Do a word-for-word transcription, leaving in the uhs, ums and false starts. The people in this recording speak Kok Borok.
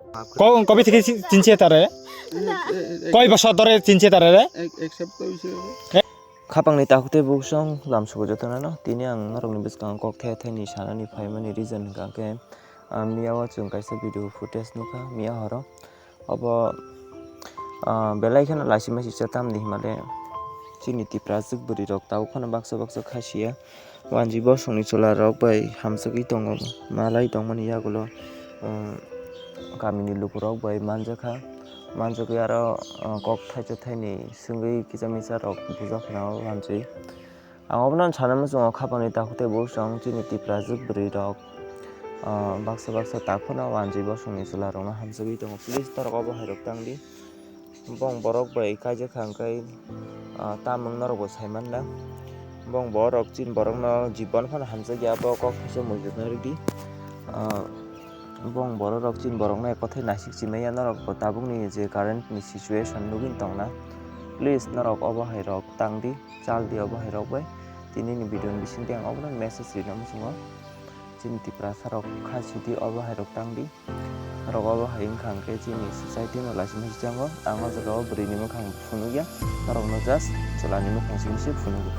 Ko kobi thiki chinche tare? Koi bosor dore chinche tare re? Ek ek sapta hoise. Khapangni takhuk tei buksong lamsugo jotono no. Tini ang norokni bwskango kok the theni sanani phaimani reason hwnkha khe, ah, miya o chwng kaisa video footage nukha miya horo. Obo, ah, belai kheno laisi maisi cha tamni hwnmale chini Tiprajwk bwrwi rok tabuk phano baksa baksa kha siya. Wanji bosongni chwla rok bai hamjagwi tongo, malai tongmani yagulo, um, kamini lukurok bai manjakha, manjagwi aro, uh, kok thaisa thaini swngwi kisa misa rok bujak khna o wanjwi. Ang obono sana muchungo khapangni takhuk tei buksong chini Tiprajwk bwrwi rok, uh, baksa baksa tak phano wanjwi bosongni chwla rokno hamjagwi tongo. Please norok obo hai rok tangdi. Bong borok bai kaijak kha hwnkhe, ah, tamung norok bo sai manna. Bong borok chini borokno jibon phano hamjakya, abo kok kisa muitu narwkdi. Ah, bong borok rok chini borokno ek kothai naisik chimaya, norok bo tabukni je current ni situation nugwi tongna. Please norok obo hai rok tangdi, chaldi obo hai rok bai. Tini ni video ni bisingtwi ang obono message rina muchungo. Chini Tiprasa rok kha sidi obo hai rok tangdi. Norok obo hai wngkha hwnkhe chini society no laisima sijango. Ang o jaga o bwrwi ni mwkhang phunukya, norok no just chwla ni mwkhang simi se phunugo.